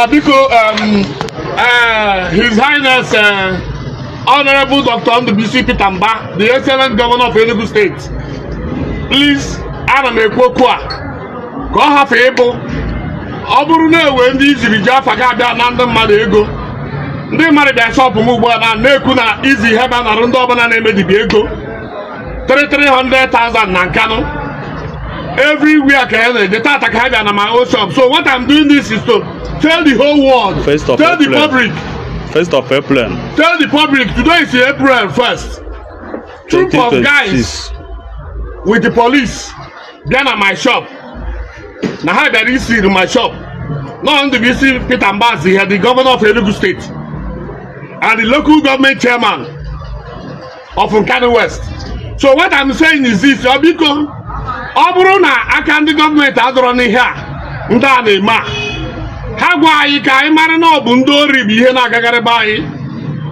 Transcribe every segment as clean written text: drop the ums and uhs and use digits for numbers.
Biko, His Highness, Honorable Dr. Ndubuisi Peter Mbah, the excellent governor of Enugu State, please, ana m ekwu okwu a ka ọ hafụ ịbụ ọ bụrụ na ewe ndị iziri ji afa ga-abịa na ndị mmadụ ego. Ndị mmadụ bịa shop m ugbu a na na-ekwu na izi ihe ba narụ ndị ọbụla na-eme dibịa ego 300,000 na Nkanụ everywhere ka ya na-eje tata ka ha bịa na my own shop. So what I'm doing this is to tell the whole world, First of tell the April. public, 1st of April. Tell the public, today is April 1st, troop of guys 2026. with the police bịa na my shop na ha bịara isi my shop nọ. Ndubuisi Peter Mbah here, the governor of Enugu State and the local government chairman of Nkanu West. So what I'm saying is this: ọ biko, ọ bụrụ na aka ndị gọọmenti adọrọ n'ihe a ndị a na-eme a, ha gwa anyị ka anyị mara na ọ bụ ndị ori bụ ihe na-agagharị be anyị,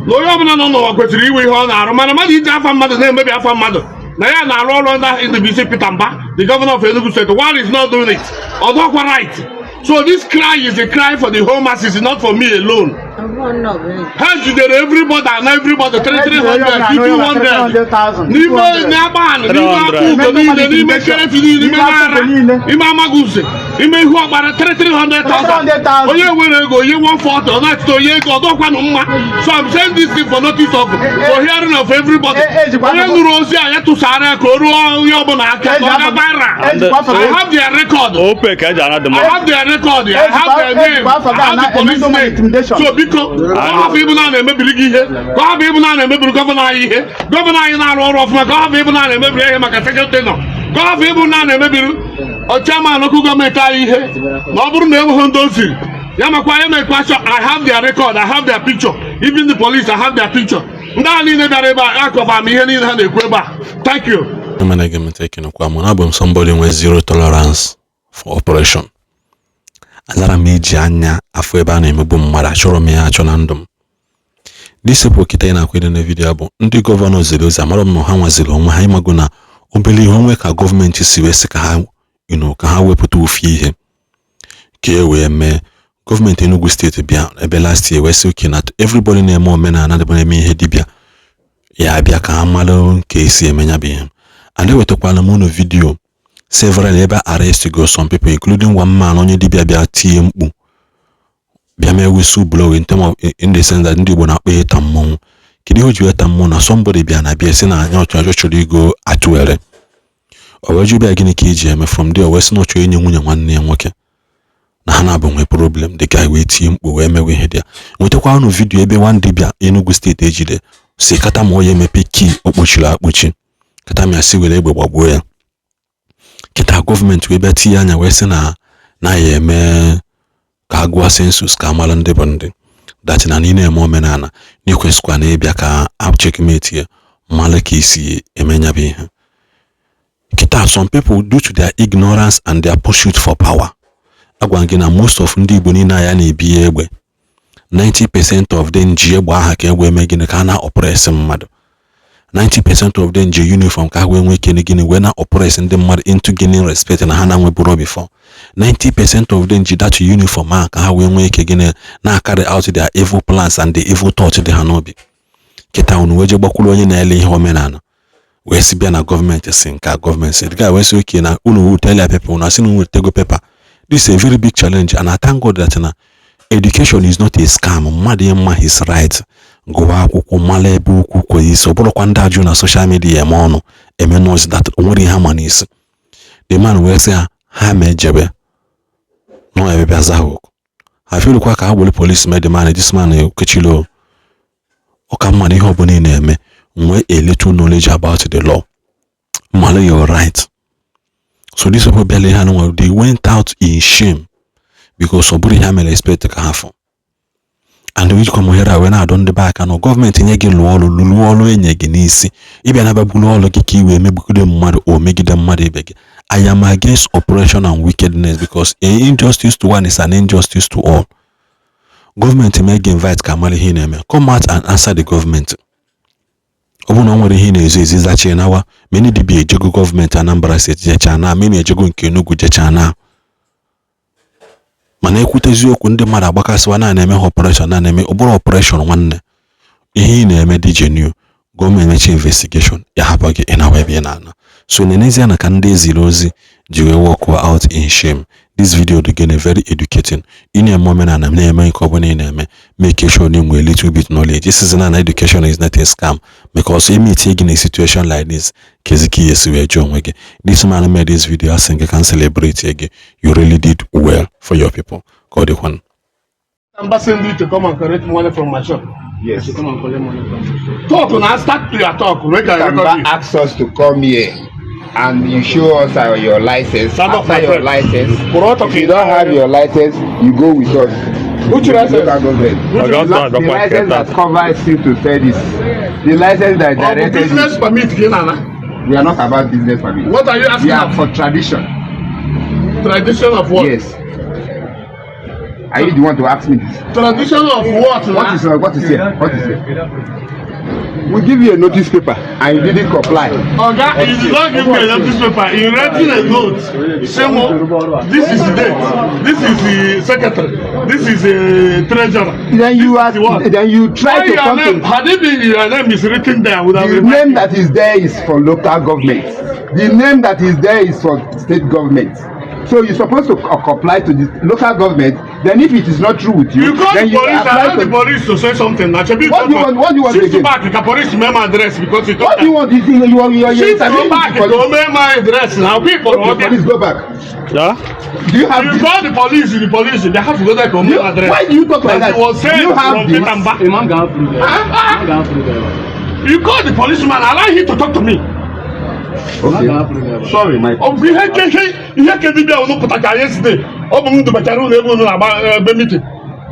na onye ọbụla nọ n'ụwa kwesịrị inwe ihe ọ na-arụ, mana mmadụ iji afa mmadụ na-emebi afa mmadụ na ya na-arụ ọrụ ndị Ndubuisi Peter Mbah, the governor of Enugu State, while he's not doing it, ọ dọkwa right. So this cry is a cry for the whole masses, not for me alone. Ha jidere everybody and everybody 300, 200 n'ime n'agban, n'ime akpa ugo niile, n'ime kerefi niile, n'ime nara ime amaguze, ime ihu ọkpara 300,000. Onye nwere ego onye 140, ọ na-achịta onye ego ọdọkwanụ mma. So I'm saying this thing for notice of, for hearing of everybody. Onye nụrụ ozi a, ya tụsara ya ka o ruo onye ọbụla aka, ka ọ ga viral. I have their record. Ope ka eji ana dị I mma. have their record. I have their name. I have the police name. So biko, ka ọ hapụ ịbụ na a na-emebiri gị ihe, ka ọ hapụ ịbụ na a na-emebiri governor anyị ihe, governor anyị na-arụ ọrụ ọfụma, ka ọ hapụ ịbụ na a na-emebiri ihe maka second tenure, ka ọ hapụ ịbụ na a na-emebiri chairman local government anyị ihe, na ọ bụrụ na enweghị ndị o ziri ya makwa ya mekwa sure. I have their record, I have their picture, even the police, I have their picture. Ndị a niile bịara ebe a akọba m ihe niile ha na-ekwu ebe a. Thank you. Mana gị meta ekenekwa mụ na abụ m somebody nwee zero tolerance for oppression. Anara m eji anya afọ ebe a na-emegbu mmadụ, achọrọ m ya achọ na ndụ m. Disipụ kịta ị na-akwado na video bụ ndị governor ziri ozi, amara m na ha nwaziri onwe ha ịmago na obere ihe onwe ka gọọmenti si wee sị ka ha ka ha wepụta ofu ihe ka e wee mee. Gọọmenti Enugu Steeti bịa ebe last year wee sị okay, na everybody na-eme omenala dịbụ na-eme ihe dibịa ya abịa ka ha mara ka esi eme ya bụ ihe. And ewetakwala m unu video several ebe arrest go some people, including one man, onye dibịa bịa tie mkpu, bịa mee whistle blow in term of, in the sense that ndị Igbo na-akpọ ịta mmọnwụ. Kedu ihe o ji weta mmọnwụ na somebody bịa na bịa sị na anya ọchọ chọrọ igo atụere o wee jụ bịa gịnị ka iji eme? From there o wee sị na ọ chọrọ inye nwunye nwanne ya nwoke na ha na-abụ nwee problem. The guy wee tie mkpu wee mewe ihe dị ya. Nwetakwa unu video ebe one dibịa Enugu Steeti ejide si kata ma onye emepe kii o kpochiri akpochi kata ma ya si were egbe gbagbuo ya. Kịta gọọmenti wee bịa tinye anya wee sị na ya eme ka a gụọ census ka amara ndị bụ ndị that na ị na-eme omenala na ịkwesịkwa na ịbịa ka a checkmate ya mara ka esi eme ya bụ ihe. Kịta some people, due to their ignorance and their pursuit for power, agwa gị na most of ndị Igbo niile ya na-ebi egbe, 90% of them ji egbe aha ka egbe eme gịnị? Ka a na-oppress mmadụ. 90% of them ji uniform ka ha wee nwee ike gịnị? Wee na oppress ndị mmadụ into gaining respect na ha na-nweburo before. 90% of them ji that uniform ahụ ka ha wee nwee ike gịnị? Na carry out their evil plans and the evil thoughts dị ha n'obi. Kịta unu wee je gbakwuru onye na-ele ihe omenala wee sị bịa na gọọmenti si nke a, gọọmenti si ga wee sị okay na unu wutela ya paper, unu asị na unu wetego paper. This is a very big challenge, and I thank God that na education is not a scam. Mmadụ ịma his right, gụwa akwụkwọ, mara ebe ukwu kwere isi, ọ bụrụkwa ndị ajụ na social media eme ọnụ eme noise that o nwere ihe ama n'isi. The man wee sị ha ha ma ejebe nọ ebe bịa zaa oku ha filukwa ka ha were police mee the man. This man ekechilo ọka mma na ihe ọbụla ị na-eme, nwee a little knowledge about the law, mara your right. So these people bịara ihe anụnwa, they went out in shame because ọ bụrụ ihe ha mere expect ka ha fụ. And ijikwa m ohere a wee na-adọ ndị be aka na gọọmenti nye gị lụọ ọrụ, lụọ ọrụ enye gị n'isi. Ịbịa na bịa ọrụ gị ka ị wee megbugide mmadụ o megide mmadụ ibe gị. I am against oppression and wickedness because an injustice to one is an injustice to all. Gọọmenti mee gị invite ka mara ihe ị na-eme, come out and answer the gọọmenti. Ọ bụrụ na ọ nwere ihe ị na-ezo ezi, zachi nawa. Many dibia ejego gọọmenti Anambra Steeti jechaa na many ejego nke Enugu jechaa na. Mana ekwute eziokwu, ndị mmadụ agbakasịwa na na-eme ha operation, na na-eme ọ bụrụ operation. Nwanne, ihe ị na-eme dị genuine, gọọmenti emechi investigation ya, hapụ gị ịnawa ebe ị na-ana. So n'ezie na ka ndị eziri ozi ji wee walk out in shame. This video dị gịnị? Very educating. Ị na-eme omenala, na-eme nke ọbụla ị na-eme, make sure na ị nwere little bit knowledge. This is na education is not a scam, because ime itinye gị na situation like this, kezi ka ihe esi wee jụọ onwe gị. This man made this video, asị gị can celebrate gị. You really did well for your people. Ka ọ dịkwanụ. Mbah send you to come and collect money from my shop. Yes. Come and collect money from me. Talk now, start your talk. Make I record Mbah you. asked us to come here and you show us your license. Stand up, After my your friend. license, Bro, if you don't have your license, you go with us. Which To the license? local government. Oga, The ọtọ license that covers you to sell this. The license that Ọ bụ directed business you. permit gị na-ana? We are not about business permit. What are you We asking are of? for tradition. Tradition of what? Yes. Are you the one to ask me this? Tradition of what? What is what is here? What is here? We give you a notice paper and you didn't comply. Oga, you did not give me a notice paper. You writing a note. Say, well, this is the date. This is the secretary. This is the treasurer. Then you This are is the one. Then you try Why to your come name, to had it been your name is written there, I would have the reminded name that is there is for local government. The name that is there is for state government. So you're supposed to comply to the local government. Then if it is not true with you, You call then the you police, apply allow the to police to say something. Now, Shebi, What do you want- what do you want Shift again? back, the police memo address because you What do you want? You are Shift interviewing back the to police. memo address now. People, Okay, police, go back. Ya? Do you have You this? call the police, they have to go there to memo address. Why do you talk like As that? it was said Do you have from this? Peter Mbah. A man can have free there. A man can have free there. You call the policeman, allow him to talk to me. A man Okay. can have free there. Sorry, my Ọ bụ ihe ke ihe ihe ke dibịa unu pụtachara yesterday. Ọ bụ m dubachara unu ebe unu na-agba ebe meeting.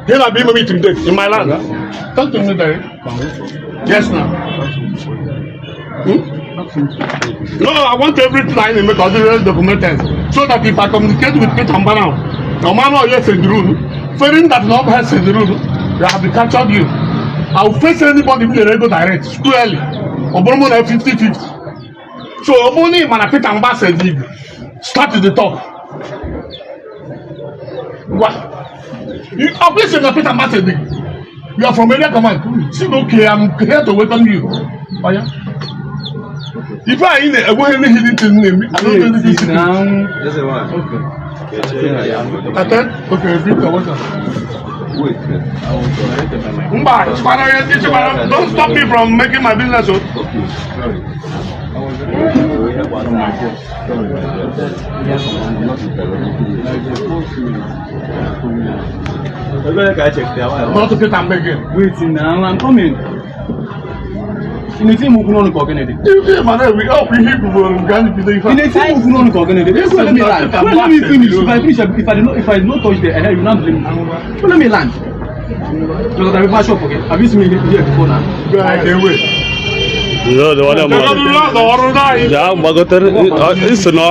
Here na-abịa ime meeting today in my land. Talk to me there. Yes, now. Hmm? No, I want everything I make all the documented so that if I communicate with Peter Mbah now, no matter yes in the room, fearing that no has in the room, they have been captured you. I will face anybody who dey go direct squarely. Ọ bụrụ mụ na 50-50. So ọ bụrụ na ị ma na Peter Mbah said you start the talk. Ngwa. Ọ bụ isi na Peter Mbah said you. You are from area command. Say okay, I'm here to welcome you. Oya. Ife anyị na-enweghị any hidden thing na-eme. I don't do anything secret. Now, okay. Attend? Okay, Victor, what's up? Wait. Mba, Chibara, don't stop me from making my business. Oh. Okay, sorry. Sorry, I'm not interrogating you. Not to Peter Mbah again. Wait now, I'm coming. Ị na-eti m okwu n'ọnụ ka ọ gịnị dị? Ife mana ewi, ọ bụ ihe ikwuboro nke anyị bido ife a. Ị na-eti m okwu n'ọnụ ka ọ gịnị dị? Wait, let me land. Wait, let me finish. If I finish, if I did not touch the air, you not blame me. Wait, let me land. Because I'm a shop, okay? Have you seen me here before now? Go ahead, wait. Ndo dị nwanne mmadụ. Ọrụ n'anyị. Ya gbagotere iso na.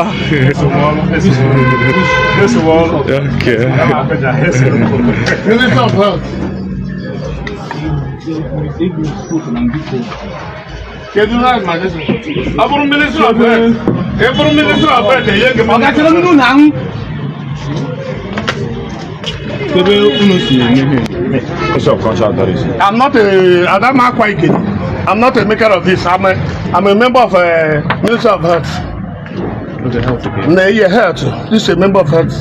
Okay. Minister of Health. Kedu na ma jesu? Ọ bụrụ Minister of Health. Ị bụrụ Minister of Health, enye gị Ọ gachara nnu na ahụ. Ebe unu si eme ihe. I'm not a Adama Akwa Ike. I'm not a maker of this. I'm a member of Minister of Health. No, yeah, health. This is a member of health.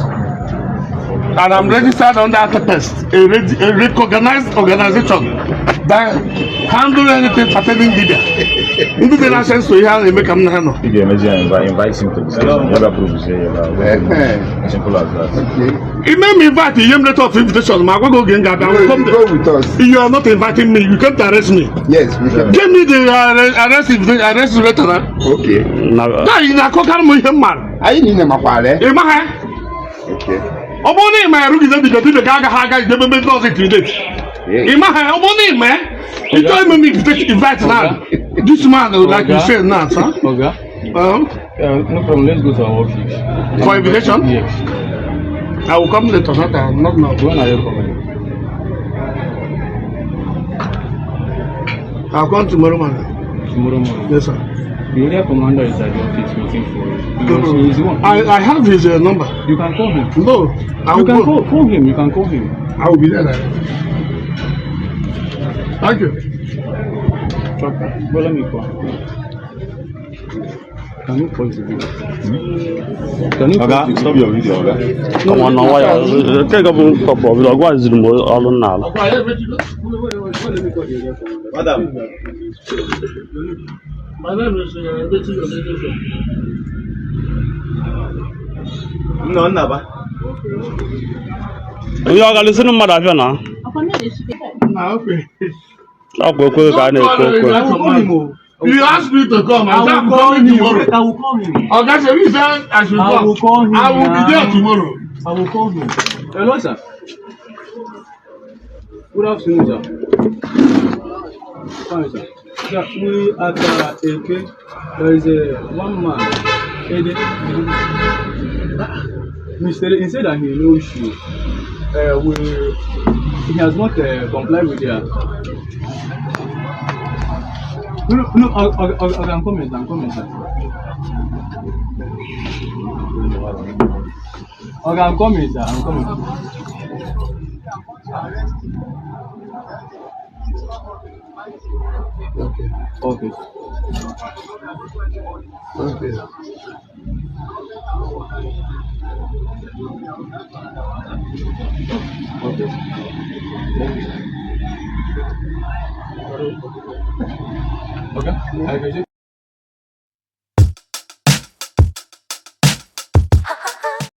And I'm registered under ATPEST, a recognized organization that handle anything pertaining dibia. Ndị dị na sense to ihe a na-eme ka m na ha nọ. Ị ga-emezi ya invite him to the station. Ya bịa prove say ya Eh, simple as that. Okay. Ime m invite, ihe m letter of invitation ma agwa gị oge m ga-abịa. Go, Come go there. with us. You are not inviting me. You can't arrest me. Yes, we can. Give me the arrest letter na. Okay. Na Na ị na-akọkarị m ihe m mara. Anyị niile makwara. Ị maghị? Okay. Ọ bụrụ na ị ma erugide dibia, dibia ka agaghị aga ije ebe ndị ọzọ intimidate. Hey. Ị maghị? Ọ bụrụ na ị ma ị chọọ ime m invitation, invite now. This man, like you said now, sir. Oga, no problem. Let's go to our office. For invitation? Yes. I will come later, not now. When are you coming? I'll come tomorrow morning. Tomorrow morning. Yes, sir. The area commander is at the office waiting for you. He's the one. I have his number. You can call him. No, I You will can go. call him. You can call him. I will be there. Thank you. Okay. Well, let me call. Can you pause the video? Can you pause Oga, the video? stop your video, Oga. Come on, nwayọ. Nke ga bụ stop ọbụla ọ gwaziri m ọrụ nna ala. Wait, let me call the area commander. Madam. My name is Betty Odedoso. Nna nna ba. Ihe ọ galụsịrị mmadụ abịa na Na okay. ọkwa ekwe ka a na-ekwe okwe. I will call him. Oh. You asked me to come. I I said I'm will call coming him. tomorrow. I will call him. Oga Sebi said I should I come. will call him I will be now. there tomorrow. I will call him. Hello, sir. Good afternoon, sir. Fine, sir. Sir, we at Eke, there is a one man, Ede, Mr. He said that he knows you. He has not complied with their. No, I'm coming, I'm coming, sir. Okay, I'm coming, sir. I'm coming. Okay. Okay. Okay. Okay. Thank you. Okay. I can see.